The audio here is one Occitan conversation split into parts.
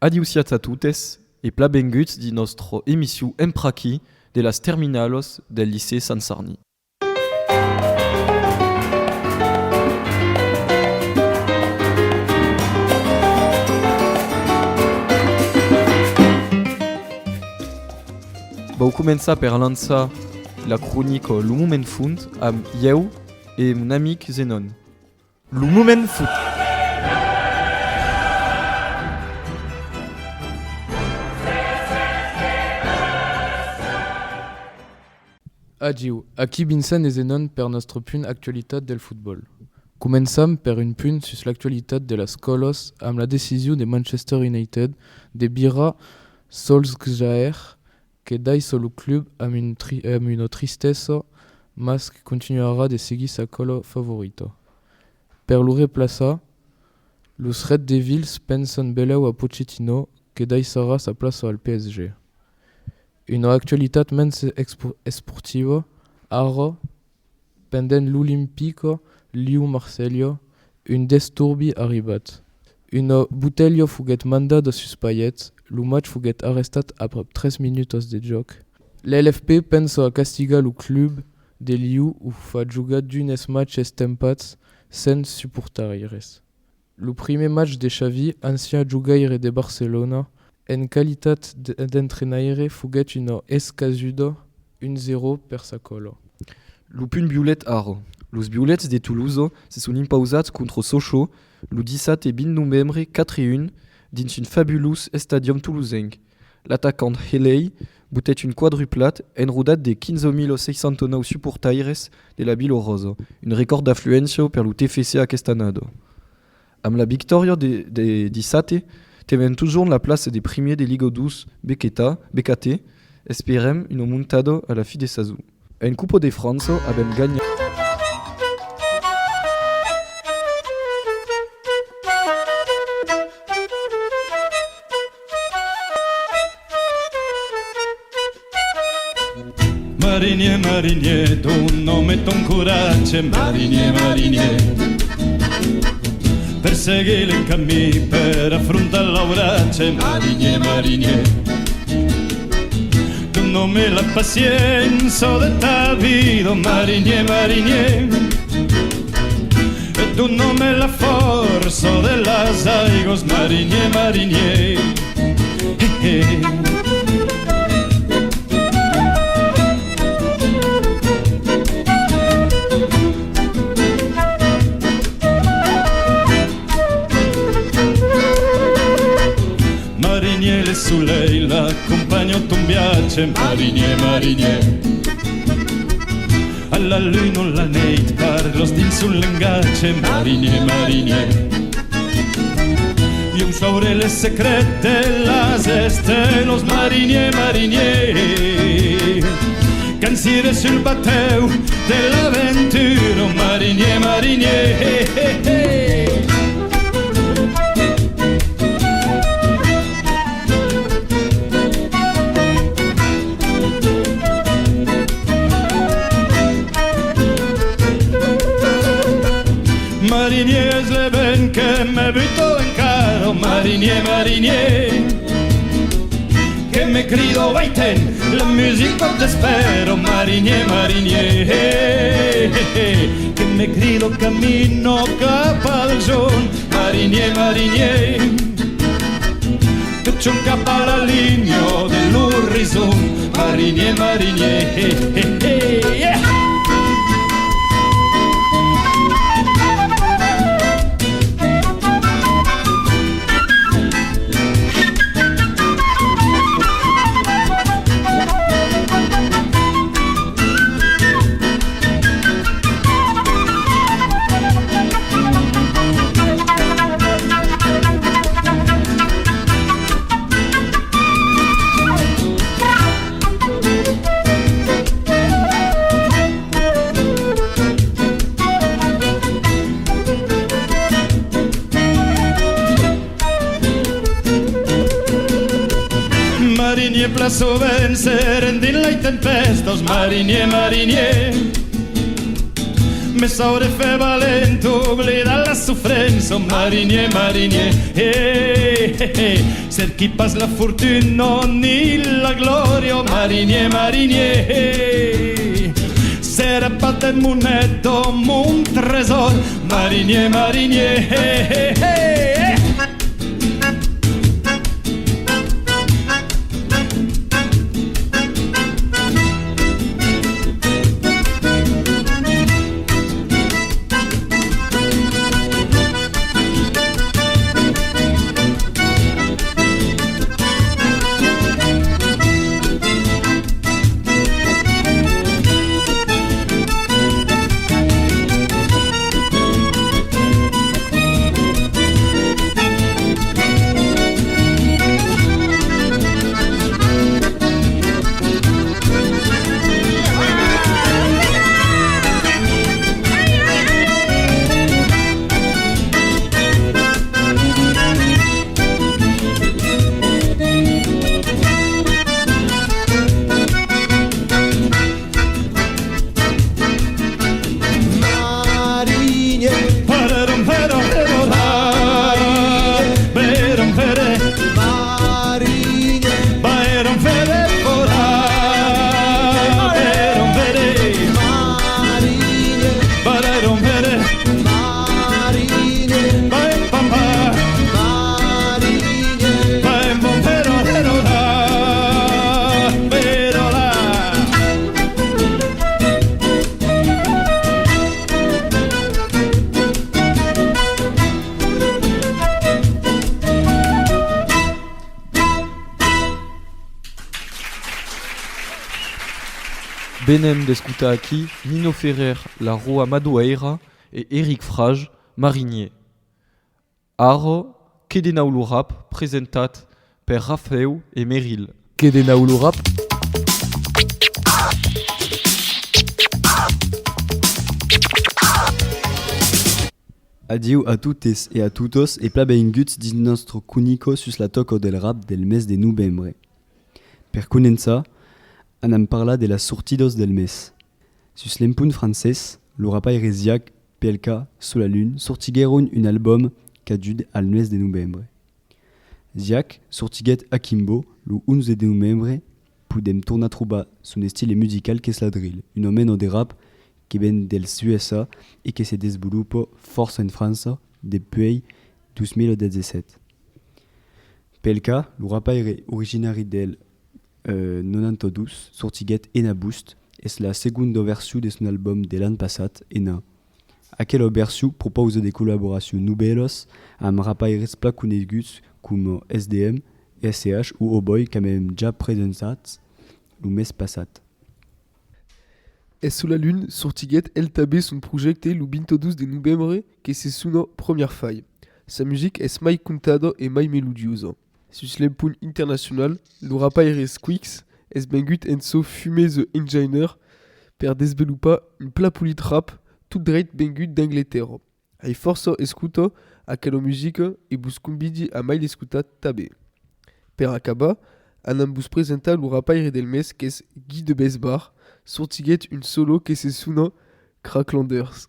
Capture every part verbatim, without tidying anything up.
Adiu-siatz a totes e plan venguts dins nòstra emission Empraquí de las terminalas del licèu Sant Sarni. Vau començar per lançar la cronica Lo Moment Font amb ieu e mon amic Zenon. Lo Moment Font. Adiu, aquí Vincent e Zenon per nòstre punt actualitat del fotbòl. Començam per un punt sus l'actualitat de las còlas amb la decision de Manchester United de virar Solskjaer, que daissa lo club amb un tri-, amb una tristesa, mas que continuarà de seguir sa còla favorita. Per lo replaçar, los Red Devils pensan belèu a Pochettino, que daissarà sa plaça al P S G. Una actualitat mens expo-, esportiva, ara, pendent l'Olimpica Lyon-Marselha, un destorbi arribat. Una botelha foguèt mandada sus Payet, lo match foguèt arrestat aprèp tres minutas de jòc. L'L F P pensa a castigar lo club de Lyon o far jogar d'unes matches tempats sens suportaires. Lo primièr match de Xavi, ancian jogaire de Barcelona, en qualitat d-, d'entrainaire, foguèt una escasuda, un zèro per sa còla. Lo punt violet ara. Los violets de Tolosa se son impausats contra Sochaux lo dissabte vint novembre quatre a un dins un fabulós estadion tolosenc. L'atacant Heley botèt un quadruplat enrodat de quinze mila seissanta nòu suportaires de la Vila Rosa, un recòrd d'afluéncia per lo T F C aquesta annada. Amb la victòria de, de dissabte, tenèm totjorn la plaça de primièr de Liga dos B K T, B K T. Esperam una montada a la fin de sason. En Copa de França, avèm ganhat. Marinièr, marinièr, dona-me ton coratge, marinièr, marinièr. Per seguir le camí, per afrontar l'auratge, marinièr, marinièr. Dona-me la paciença de ta vida, marinièr, marinièr. E dona-me la fòrça de las aigas, marinièr, marinièr. He, he. Marinièr, le solelh l'acompanha ton viatge, marinièr, marinièr. A la luna la nèit parlas dins son lengatge, marinièr, marinièr. Ieu sauré le secret de las estèlas, marinièr, marinièr. Quand siré sul batèu de l'aventura, marinièr, marinièr. Marinièr, es le vent que me buta encara, marinièr, marinièr. Que me crida: vai-te'n, la musica t'espèra, marinièr, marinièr. Que me crida: camina cap al jorn, marinièr, marinièr. Totjorn cap a la linha de l'orizont, marinièr, marinièr. Marinièr, plan sovent se rendin las tempèstas, marinièr, marinièr. Me sauré far valent, oblidar la sofrença, marinièr, marinièr. Eh, eh, eh. Cerqui pas la fortuna ni la glòria, marinièr, marinièr, serà pas de moneda mon tresòr, marinièr, marinièr. Venèm d'escotar aquí Nino Ferrer, La Rua Madoèira, e Eric Fraj, Marinièr. Ara, Que de nau lo rap, presentat per Rafèu e Meril. Que de nau lo rap. Adiu a totes e a totas e plan venguts dins nòstra cronica sus la tòca del rap del mes de novembre. Per començar, anam parlar de las sortidas del mes. Sus l'empont francés, lo rapaire Ziak, P L K, Sous la Lune, sortiguèron un album cadut al mes de novembre. Ziak sortiguèt Akimbo lo onze de novembre. Podèm tornar trobar son estile musical qu'es la drill, una mena de rap que ven dels U S A e que se desvolopa fòrça en França dempuèi dos mila dètz-e-sèt. P L K, lo rapaire originari del, eh, nonanta dos, sortiguèt Ena Boost, es la segonda version de son album de l'an passat, Ena. Aquela version propausa de collaboracions novèlas amb rapaires plan coneguts coma S D M, S C H o Oboi qu'avèm ja presentats lo mes passat. E Sous la Lune sortiguèt el tanben son projècte lo vint-e-dos de novembre que se sona Première Faille. Sa musica es mai contada e mai melodiosa. Sus l'empont internacional, lo rapaire Squeaks es vengut en çò Fumez the Engineer per desvelopar un plan polit rap tot dreit vengut d'Angletèrra. Ai fòrça escotat aquela musica e vos convidi a mai l'escotar tanben. Per acabar, anam vos presentar lo rapaire del mes qu'es Guy de Besbar, sortiguèt un solo que se sona Cracklanders.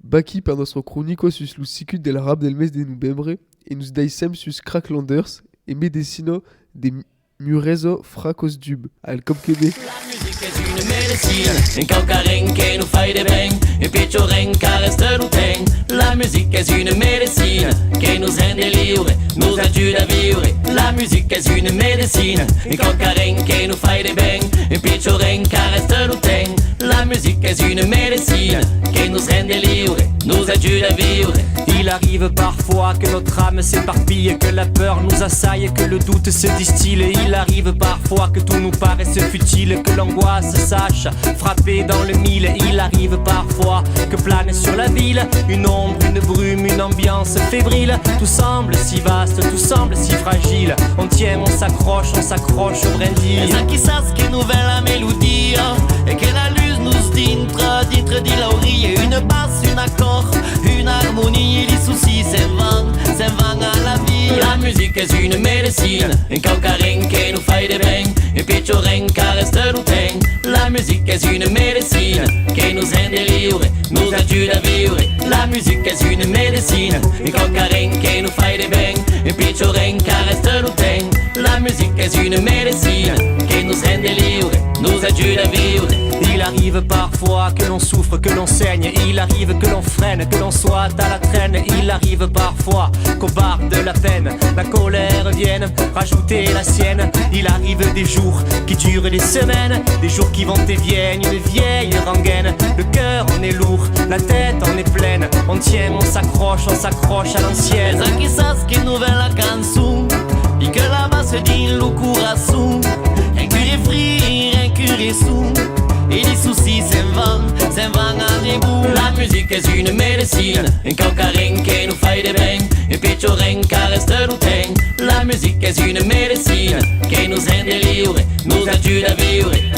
Vaquí per nòstra cronica sus lo sicut del rap del mes de novembre e nos daissem sus Cracklanders e Medecina de Muresa Fracos Dub. Al còp que ve! La musica es una medecina, un quauquaren que nos fai de ben, un pichoren qu'arrèsta lo temps. La musica es una medecina que nos rende liure, nos ajuda a viure. La musica es una medecina, un quauquaren que nos fai de ben, un pichoren qu'arrèsta lo temps. La musica es una medecina que nos rende liure, nos ajuda a viure. Il arrive parfois que notre âme s'éparpille, que la peur nous assaille, que le doute se distille. Il arrive parfois que tout nous paraisse futile, que l'angoisse sache frapper dans le mille. Il arrive parfois que plane sur la ville une ombre, une brume, une ambiance fébrile. Tout semble si vaste, tout semble si fragile. On tient, on s'accroche, on s'accroche aux brindilles. Es aquí, sas, que nos ven la melodia e que la lutz nos dintra, dintra de l'aurelha. Una basa, un acòrd, una armonia, li sociis se'n van, se'n van a la via. La musica es una medecina, un quauquaren que nos fai de ben, un pichoren qu'arrèsta lo temps. La musica es una medecina que nos rende liure, nos ajuda a viure. La musica es una medecina, un quauquaren que nos fai de ben, un pichoren Chorem qu'arrèsta lo temps. La musica es una medecina que nos rende liure, nos ajuda a viure. Il arrive parfois que l'on souffre, que l'on saigne. Il arrive que l'on freine, que l'on soit à la traîne. Il arrive parfois qu'au bar de la peine, la colère vienne rajouter la sienne. Il arrive des jours qui durent des semaines, des jours qui vont et viennent, une vieille rengaine. Le cœur en est lourd, la tête en est pleine. On tient, on s'accroche, on s'accroche à l'ancienne. Es aquí, sas, que nos ven la cançon, pica la bassa dins lo corason. Un cure frir, un cure son, e li soucis se'n van, se'n van a debut. La musica es una medecina, un quauquaren que nos fai de ben, un pichon ren qu'arrèsta lo temps. La musica es una medecina que nos rende liure, nos ajuda a viure.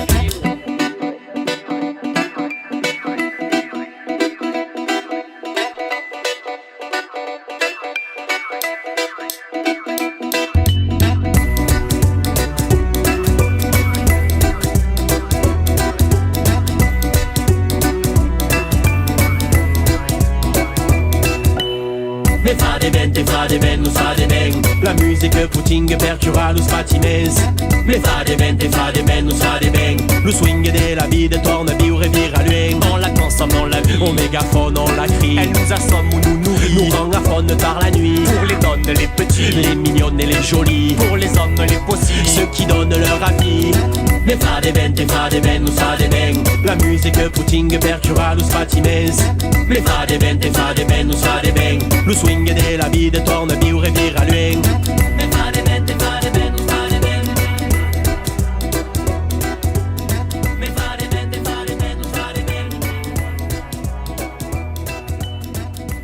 Me fa de ben, te fa de ben, nos fa de ben. La musica potinga per curar los patiments. Me fa de ben, te fa de ben, nos fa de ben. Lo swing de la vida torna viure, vira luènh. On la consomme, on la vit. On mégafone, on la crie. Elle nous assomme ou nous nourrit. Nous rend à fond par la nuit. Pour les tonnes, les petits, les mignonnes et les jolies. Pour les hommes, les possibles, ceux qui donnent leur avis. Me fa de ben, te fa de ben, nos fa de ben. La musica potinga per curar los patiments. Me fa de ben, te fa de ben, nos fa de ben. Lo swing de la vida torna viure, vira luènh. Me fa de ben, te fa de ben, nos fa de ben. Me fa de ben, te fa de ben, nos fa de ben.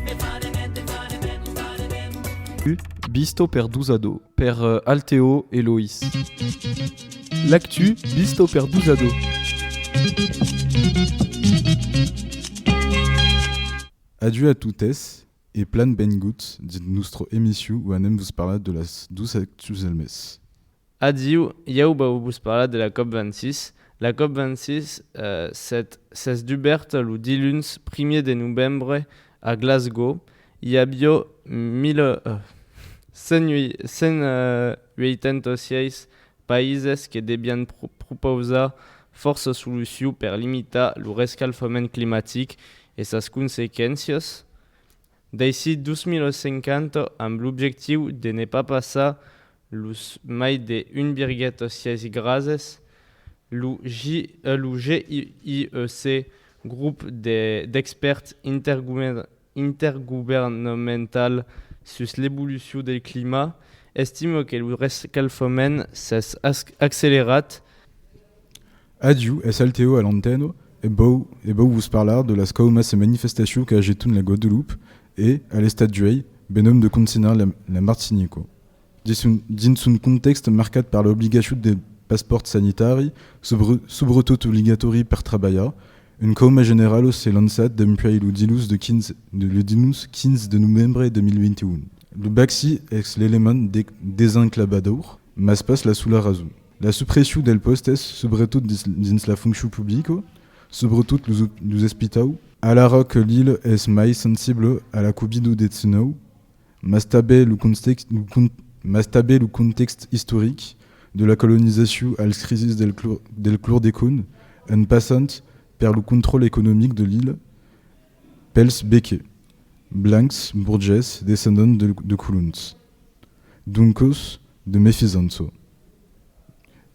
Me fa de ben, te fa de ben, nos fa de ben. Vista per dos a dos, per, eh, Alteo e Lois. L'actu vista per dos a dos. Adiu a totes e plan benvinguts dins nòstra emission ont anem vos parlar de las doas actus del mes. Adiu, ieu vau vos parlar de la cop vint-e-sièis. La cop vint-e-sièis, eh, s'es, s'es dubèrta lo diluns primièr de novembre a Glasgow. I aviá mila, eh, cent uei-, cent, eh, ueitanta-sièis païses que devián pro-, propausar fòrça solucions per limitar lo rescalfament climatic e sas consequéncias. D'aicí dos mila cinquanta, amb l'objectiu de ne pas passar los mai de un virguleta sièis grases, lo G-, eh, lo G I E C, grop de, d'expèrts intergover-, intergovernamental sus l'evolucion del clima, estima que lo rescalfament s'es ac-, accelerat. Adiu, es Alteo a l'antena e vau, e vau vos parlar de las caumas e manifestacions qu'agiton la Guadeloupe e, a l'estat d'uèi, venèm de consignar la, la Martinica. Dins un, dins un contèxt marcat per l'obligacion de passapòrt sanitari, sobre-, sobretot obligatòri per trabalhar, un cauma general s'es lançat dempuèi lo diluns de quinze, de, lo diluns quinze de novembre de mil vint-e-un. Lo vaccin es l'element de-, desenclavador, mas pas la sola rason. La supression dels pòstes, sobretot dins, dins la foncion publica, sobretot los, los espitaus, alara que l'illa es mai sensibla a la covid dètz-e-nòu, mas tanben lo contèxt, lo con-, mas tanben lo contèxt istoric de la colonizacion als crisis del clor-, del clordecon, en passant per lo contròl economic de l'illa pels Bequets, blancs borgés descendents de, de colons. Doncas, de mefisança.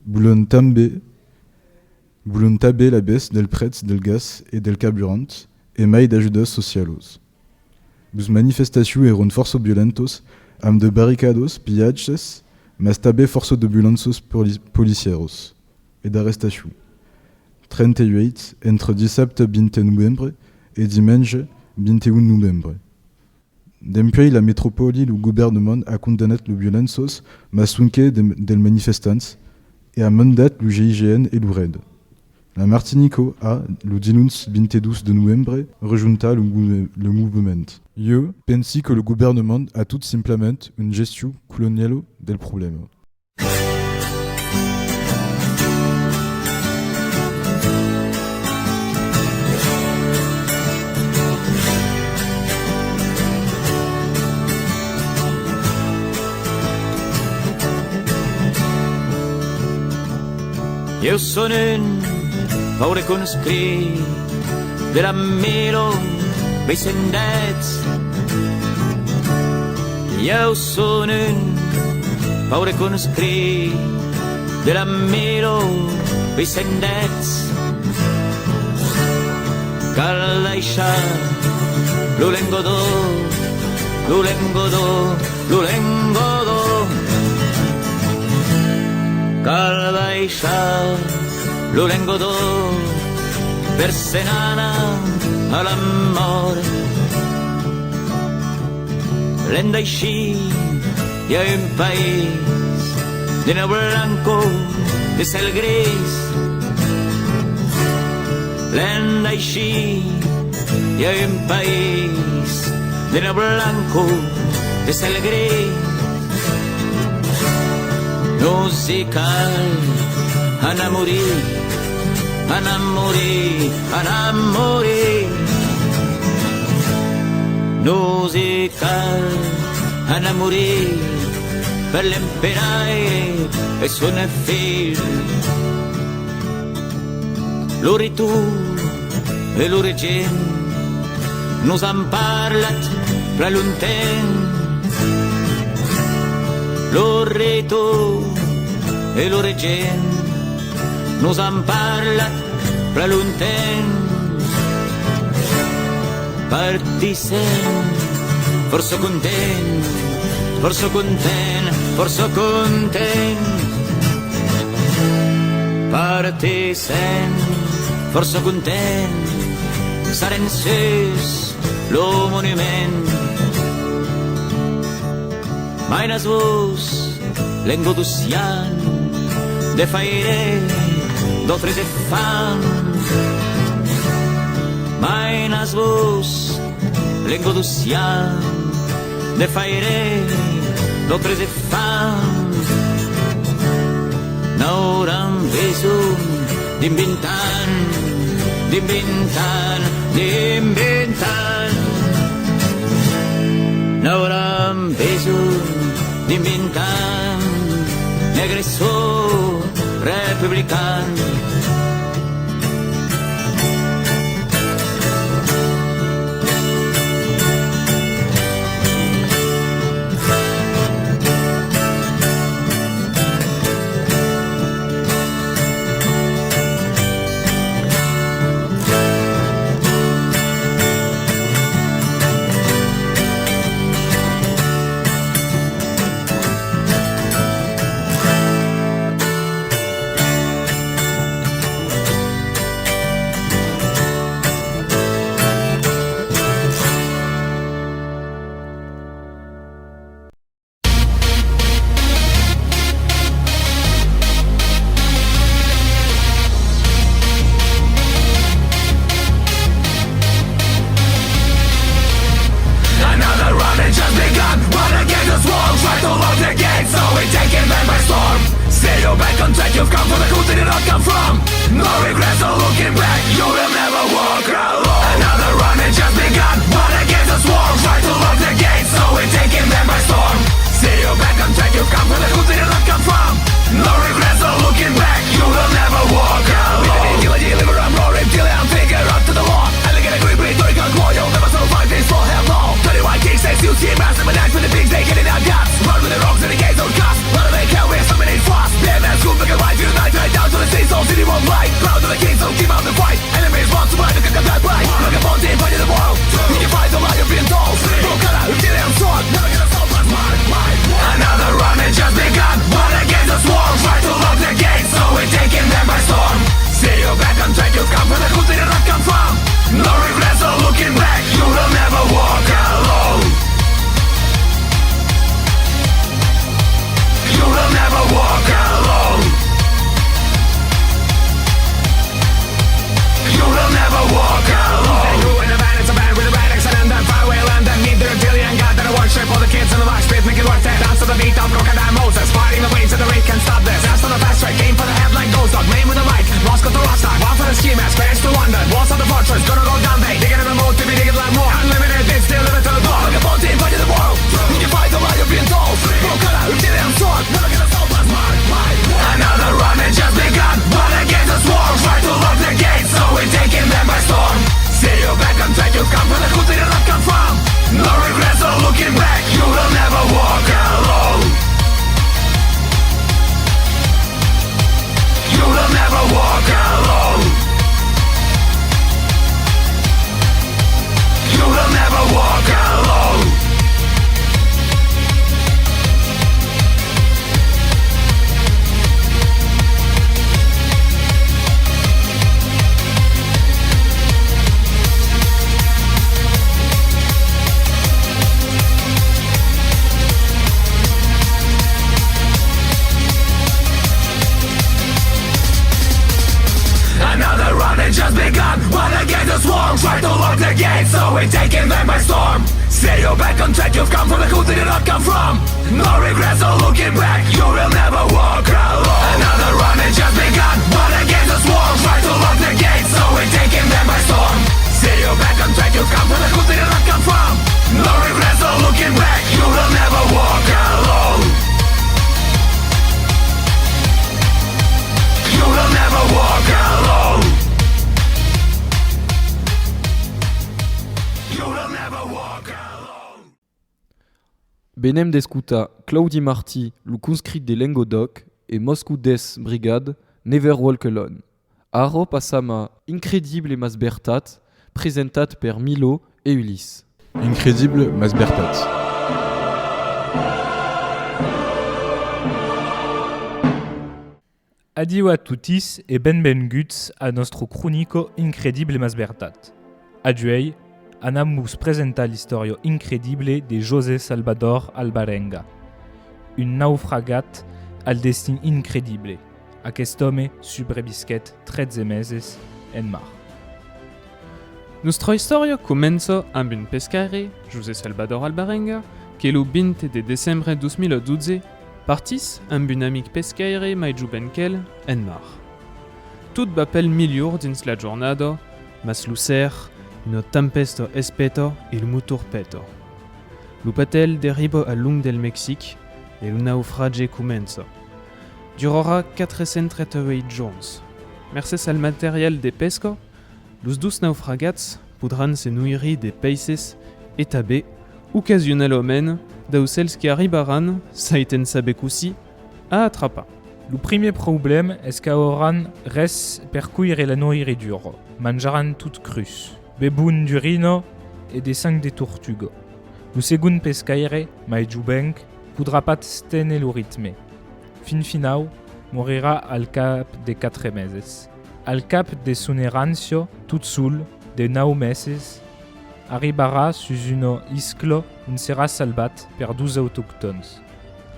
Volèm tanben, volèm tanben la baissa del prètz del gas e del carburant e mai d'ajudas socialas. Las manifestacions èran fòrça violentas, amb de barricadas, pilhatges, mas tanben fòrça de violenças poli-, policièras e d'arrestacions. Trenta-uèit entre dissabte vint novembre e dimenge vint-e-un novembre. Dempuèi la metropòli, lo governament a condamnat las violenças, mas sonque de, dels manifestants, e a mandat lo G I G N e lo RAID. La Martinica a, lo diluns vint-e-dos de novembre, rejuntat lo move-, lo movement. Ieu pensi que lo governament a tot simplament una gestion coloniala del problèma. Ieu son un paure conscrit de la mil uèit cents dètz. Ieu son un paure conscrit de la mil uèit cents dètz. Cal daishar lo lengadòc, lo lengadòc, lo lengadòc. Cal daishar lo lengadòc per se n'anar a la mòrt. L'èm aicí, i a un país de nèu blanca, de cèl gris. L'èm aicí, i a un país de nèu blanca, de cèl gris. Nos i cal anar morir, anar morir, anar morir. Nos i cal anar morir per l'emperaire e son filh. Lo retorn e lo regent nos an parlat plan longtemps. Lo retorn e lo regent nos an parlat plan longtemps. Partissèm fòrça contents, fòrça contents, fòrça contents. Partissèm fòrça contents, sarem sus lo monument. Mainatz-vos, lengadocian, de faire d'autres enfants. Mainatz-vos, lengadocian, de faire d'autres enfants. N'auram besonh dins vint ans, dins vint ans, dins vint ans. N'auram besonh dins vint ans, negre çò republican. Another round has just begun. One against the wall, try to lock the gate, so we taking them by storm. Steer you back on track, you've come for the hood that you not come from. No regrets, no looking back, you will never walk alone. Another round has just begun. One against the wall, try to lock the gate, so we taking them by storm. Steer you back on track, you've come for the hood that you not come from. No regrets, no looking back, you will never walk alone. Deliver, I'm roaring, till I'm figure out to the law. Alligator grip, rhetorical warrior, never survive this war, hell no. Thirty-one kicks, as you see, master manage with the pigs, they get in our guts. Run with the rocks and the gates don't cast. Run away, can't wait, summoning fast. Be a man's good, make a right, you unite, right down to the sea, so city won't lie. Proud of the king, so keep out the fight. Enemies want to buy the good, the bad way. Look upon the fight of the world. We can fight the lion being told. No color, we kill him, sword. Never gonna stop us, my, my, my. Another round has just begun. One against the swarm. Try to lock the gate, so we're taking them by storm. Steer you back on track, you've come for the hood that you not come from. No regrets, no looking back, you will never walk alone. You will never walk alone. You will never walk alone. Who in the van, it's a van with a red accent and a faraway land that need the reptilian god that I worship all the king. Just begun, one against the swarm, try to lock the gate, so we're taking them by storm. Set you back on track, you've come from the hood you did not come from. No regrets, no looking back, you will never walk alone. Another run has just begun, one against the swarm, try to lock the gate, so we're taking them by storm. Set you back on track, you've come from the hood you did not come from. No regrets, no looking back, you will never walk alone. You will never walk alone. You will never walk alone. Venèm d'escotar Claudi Martí, lo conscrit de Lengadòc, e Moscou Death Brigade, Never Walk Alone. Ara passam a Incredible mas vertat, presentat per Milo e Ulysse. Incredible mas vertat. Adiu a totis e benvenguts a nòstra cronica Incredible mas vertat. Aduèi, anam vos presentar l'istòria incredible de José Salvador Alvarenga, un naufragat al destin incredible. Aquest òme subrevisquèt tretze meses en mar. Nòstra istòria comença amb un pescaire, José Salvador Alvarenga, que lo vint de decembre dos mil dotze partís amb un amic pescaire mai jovent qu'el en mar. Tot va pel melhor dins la jornada, mas lo ser, una tempèsta espeta e lo motor peta. Lo batèl deriva al long del Mexic e lo naufragi comença. Durarà quatre cents trenta-uèit jorns. Mercés al material de pesca, los dos naufragats podràn se noirir de peisses e tanben, ocasionalament, d'aucèls que arribaràn, saitent saber cossí, a atrapar. Lo primièr problèma es qu'auràn res per coire la noiridura, manjaràn tot crus, bevon d'urina e de sang de tortuga. Lo segond pescaire, mai jovenc, podrà pas téner lo ritme. Fin finau, morirà al cap de quatre meses. Al cap de son errància, tot sol, de nau meses, arribarà sus una iscla ont serà salvat per dos autoctòns.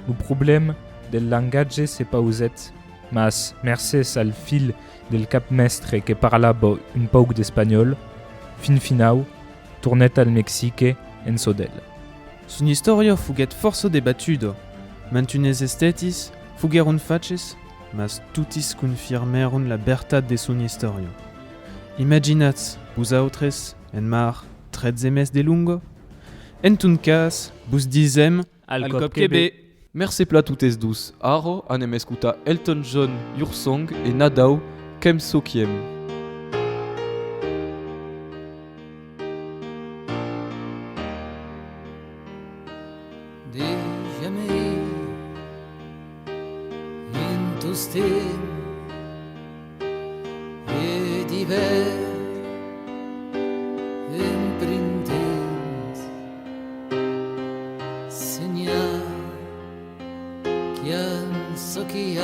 Lo problèma del lengatge se pausèt, mas, mercés al fil del capmèstre que parlava un pauc d'espanhòl, fin finau, tornèt al Mexique en çò d'el. Son istòria foguèt fòrça debatuda, mantunes estètis foguèron faches, mas totis confirmèron la vertat de son istòria. Imaginatz, vosautres, en mar, tretze mes de longa? En ton cas, vos disèm al còp que ve! Mercé plan totes dos. Ara anem escotar Elton John, Your Song e Nadau, Quem Sou Quem. De jamei en tostemp e d'ivèrn en printemps. Senhar, quem sou quem,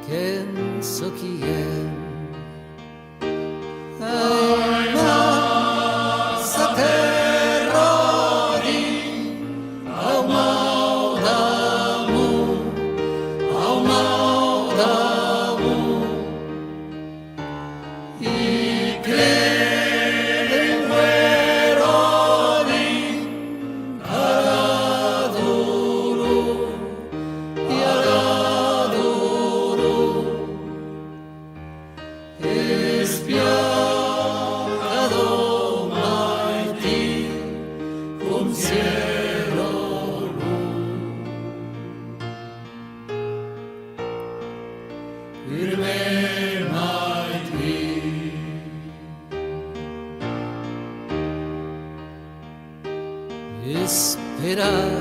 quem sou quem. Ai, mas a terra dins, au mau d'amor, au mau d'amor. I creden guèrra dins a la dolor, i a la dolor. Espiar cada maitin com cielo lor. Primièr maitin. Esperar,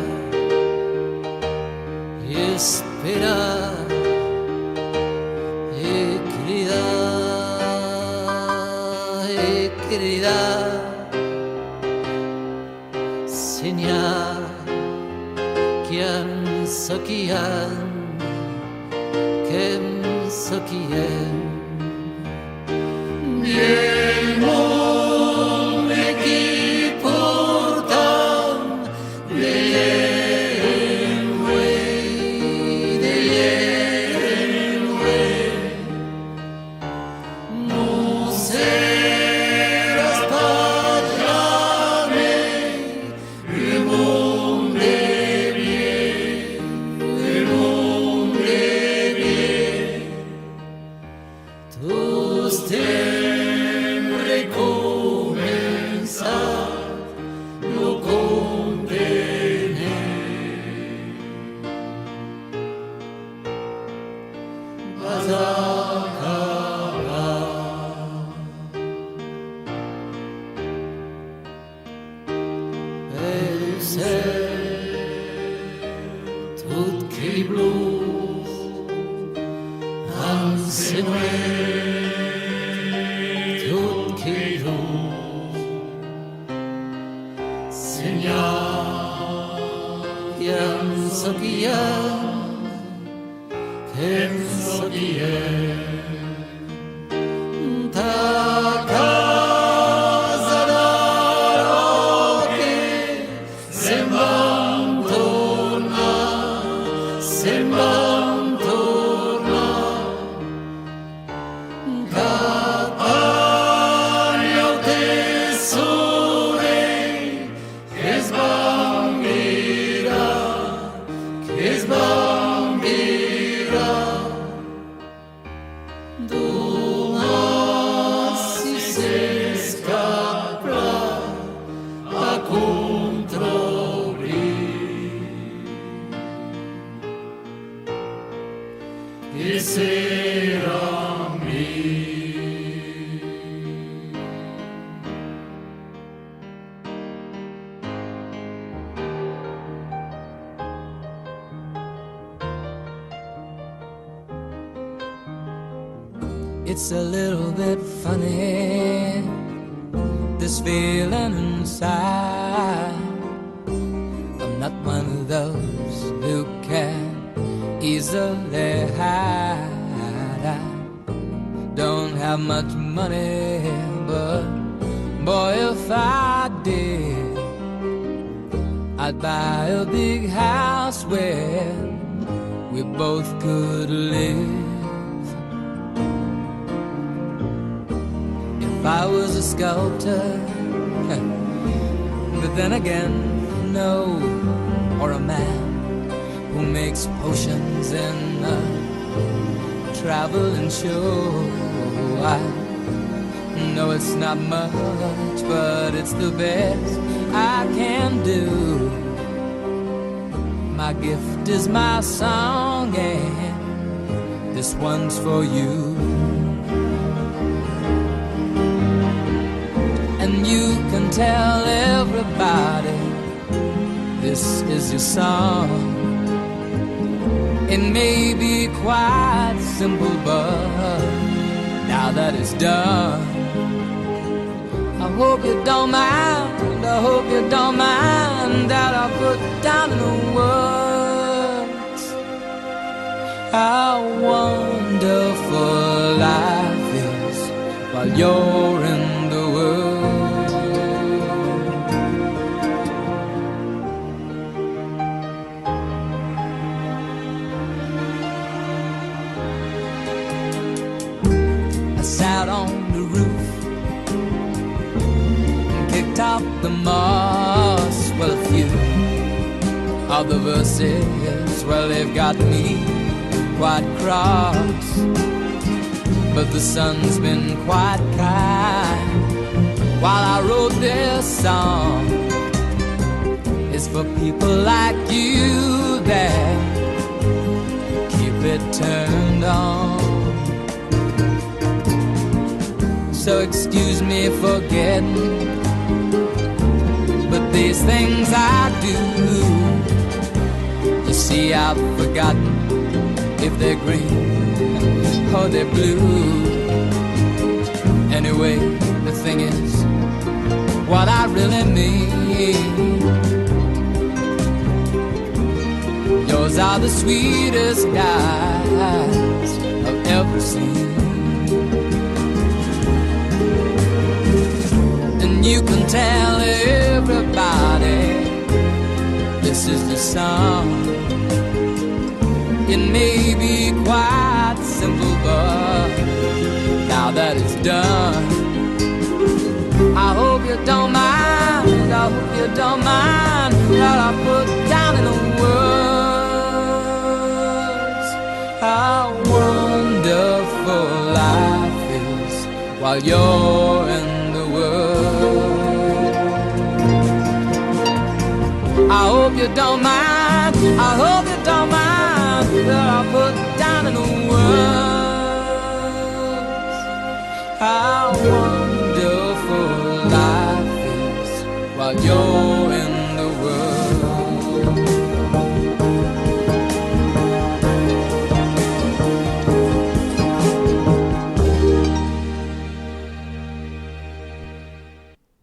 esperar, e cridar, e cridar, Senhar, quem sou quem, quem sou quem. Bien monde qui portam de llengüe, de llengüe. Pas acabat. E lo cèl, tot qu'ei blu, amb se nuech, tot qu'ei doç. Senhor, que'm sò guiat, que'm sò guiat. Ta casa d'arròque, se'n van tornar, se'n van tornar. Cap a l'aute solelh, que's van virar, que's van virar. Domatge s'escapa a contrabri. E serà mi. It's a little bit funny, this feeling inside. I'm not one of those who can easily hide. I don't have much money, but boy, if I did, I'd buy a big house where we both could live. If I was a sculptor, but then again, no, or a man who makes potions in a traveling show. I know it's not much, but it's the best I can do. My gift is my song, and this one's for you. And you can tell everybody this is your song. It may be quite simple, but now that it's done, I hope you don't mind, I hope you don't mind that I put down in the words how wonderful life is while you're in the world. I sat on the roof and kicked up the moss. Well, a few of the verses, well, they've got me quite cross. But the sun's been quite kind while I wrote this song. It's for people like you that keep it turned on. So excuse me for getting, but these things I do. You see, I've forgotten if they're green or they're blue. Anyway, the thing is, what I really mean, yours are the sweetest eyes I've ever seen. And you can tell everybody this is the song. It may be quite simple, but now that it's done, I hope you don't mind, I hope you don't mind what I put down in the words. How wonderful life is while you're in the world. I hope you don't mind, I hope you don't mind that I put down in the words. How wonderful life is while you're in the world.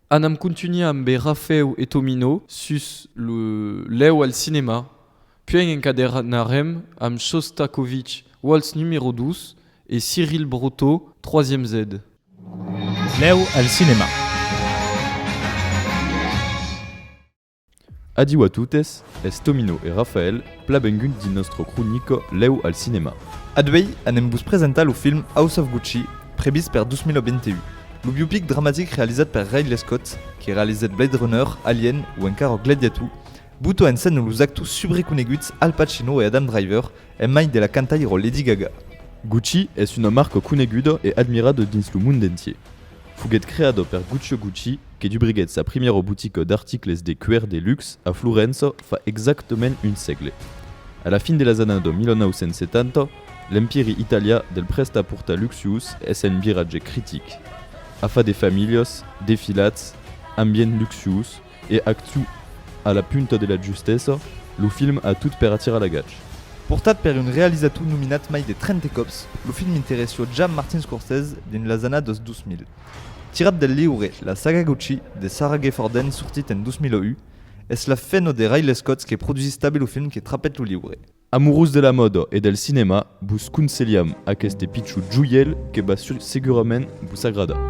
Anam contunhar ambe Rafèu e Tomino sus lo Lèu al cinèma, puèi encadenarem amb Shostakovich Waltz numèro dos e Cyril Brotteaux Troisième Z. Lèu al cinèma. Adiu a totes, es Tomino e Rafael, plan vengut dins nòstra cronica Lèu al cinèma. Aduèi anem vos presentar lo film House of Gucci, previst per dos mila vint-e-un, lo biopic dramatic realizat per Ridley Scott, que realizèt Blade Runner, Alien o encara Gladiator, bota en scèna los actors subreconeguts Al Pacino e Adam Driver, en mai de la cantaira Lady Gaga. Gucci es una marca coneguda e admirada dins lo mond entièr. Foguèt creada per Guccio Gucci, que dubriguèt sa primièra botica d'articles de cuèr de luxe a Florença fa exactament un sègle. A la fin de las annadas mila nòu cents setanta, l'empèri italian del prèst-a-portar luxuós es en viratge critic. Afar de familhas, desfilats, ambient luxuós, e actors a la punta de la justessa, lo film a tot per atirar l'agach. Portat per un realizator nominat mai de trenta còps, lo film interessèt ja Martin Scorsese dins las annadas dos mila. Tirat del liure La saga Gucci de Sarah Gefforden, sortit en dos mila un, es la femna de Ridley Scott que produsís tanben lo film que trapèt lo liure. Amorós de la mòda e del cinèma, vos conselham aqueste pichon joièl que va sur-, segurament vos agradar.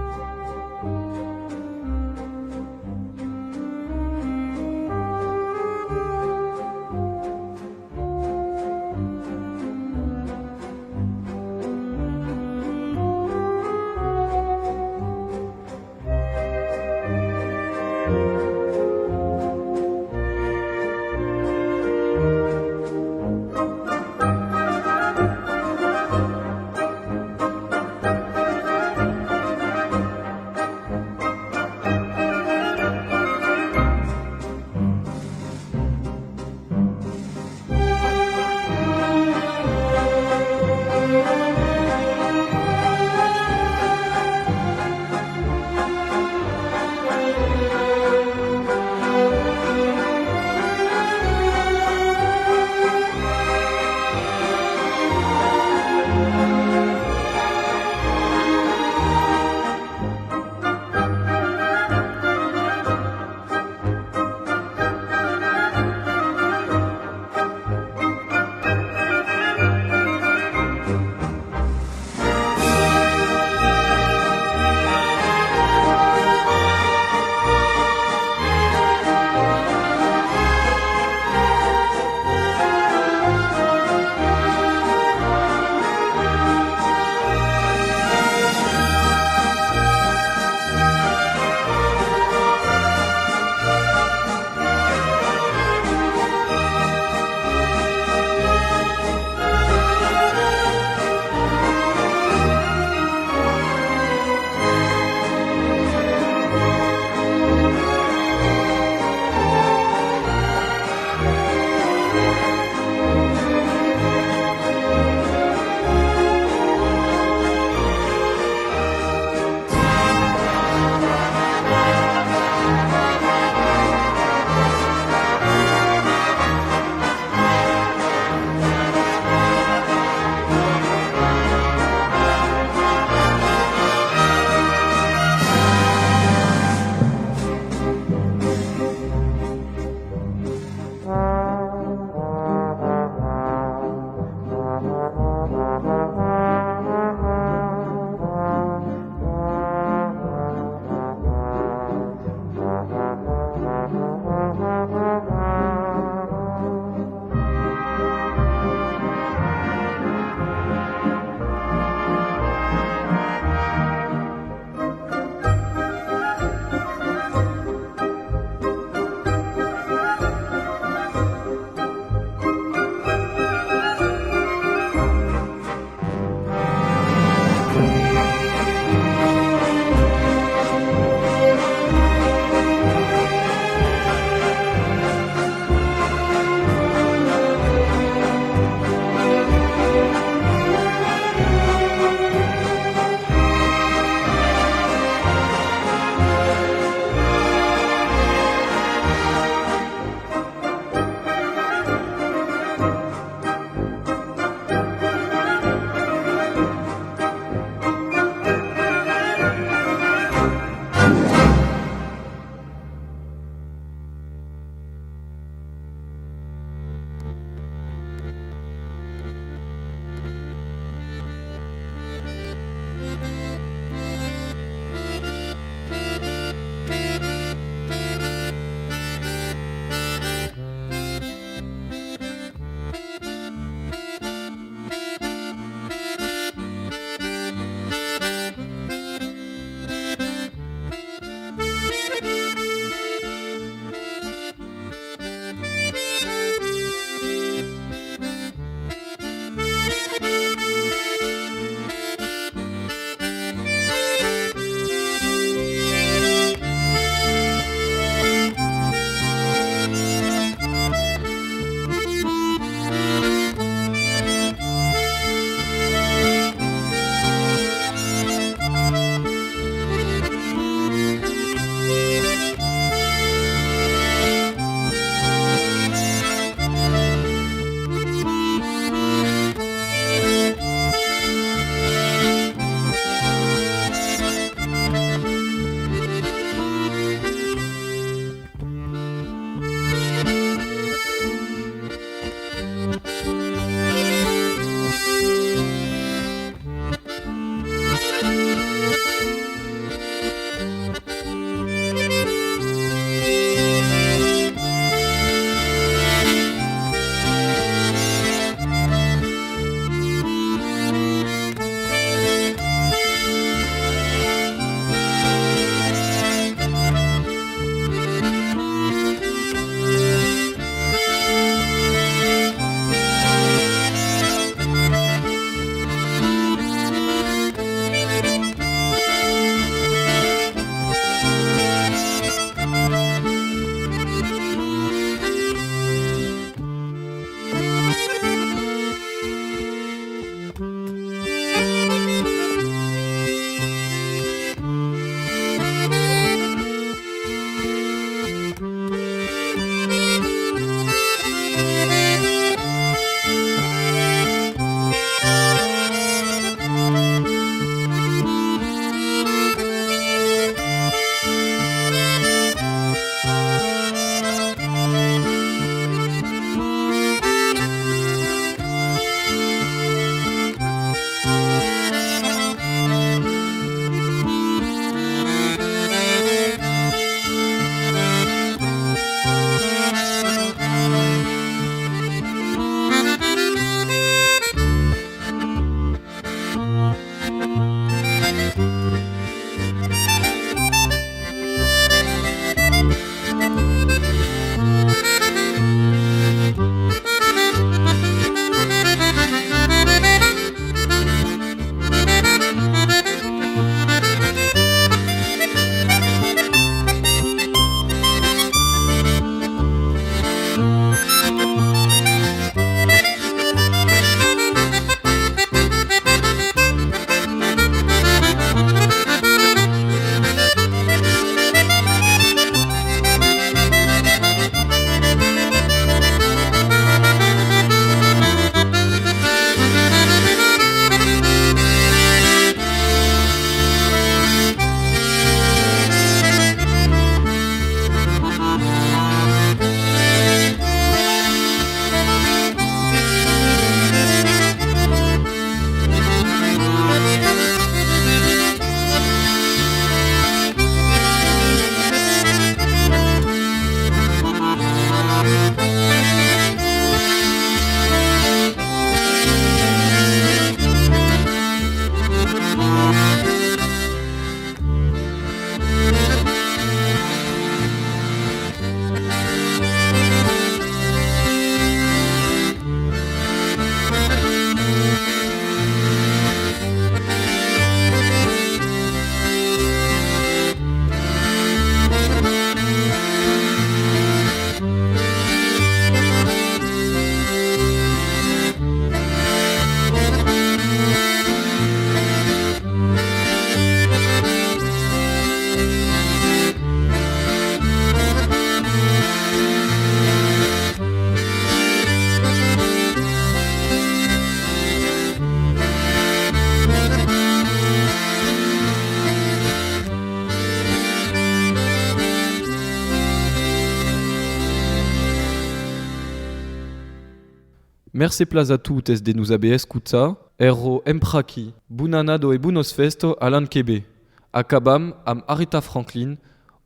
Mercé plan a totes de nos aver escotat. Èra Empr'aquí. Bona annada e bonas fèstas a l'an que ven. Acabam amb Aretha Franklin,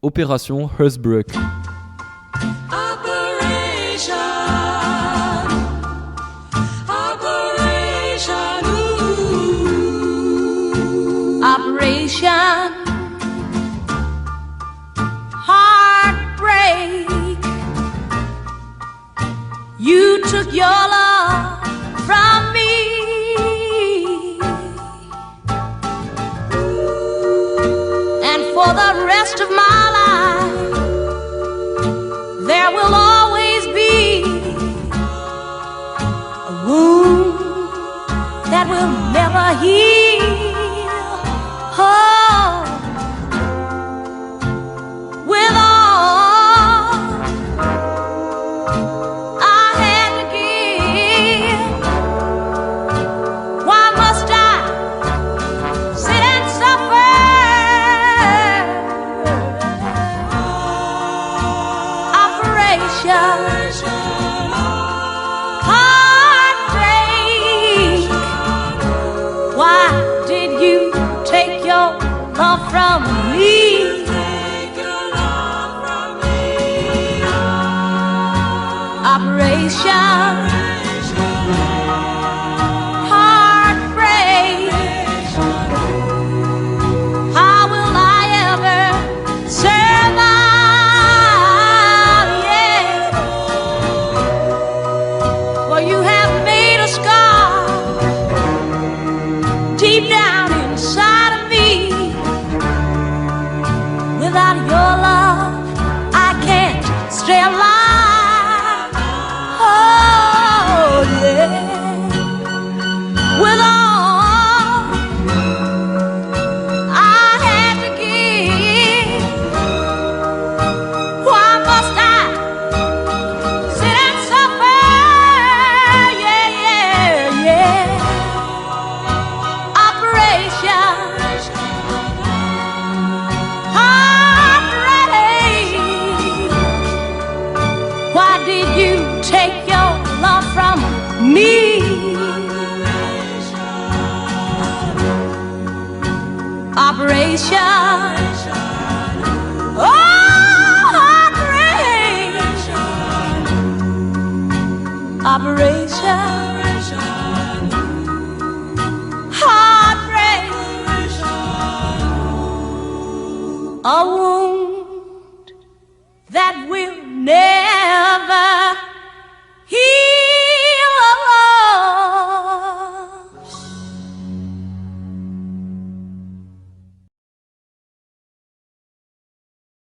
Operacion Heartbreak. Operation, Operation, ooh. Operation Heartbreak. You took your love from me, and for the rest of my life, there will always be a wound that will never heal. Oh, with all I had to give, why must I sit and suffer? Operation Heartbreak. Why did you take your love from me? Operation Heartbreak. How will I ever survive? Yeah. For you have made a scar deep down inside of me. Without your love, I can't stay alive. Oh, yeah. With all I had to give, why must I sit and suffer? Yeah, yeah, yeah. Operation Heartbreak. Why did you take your love from me? Operation, oh, Heartbreak. Operation Heartbreak. A wound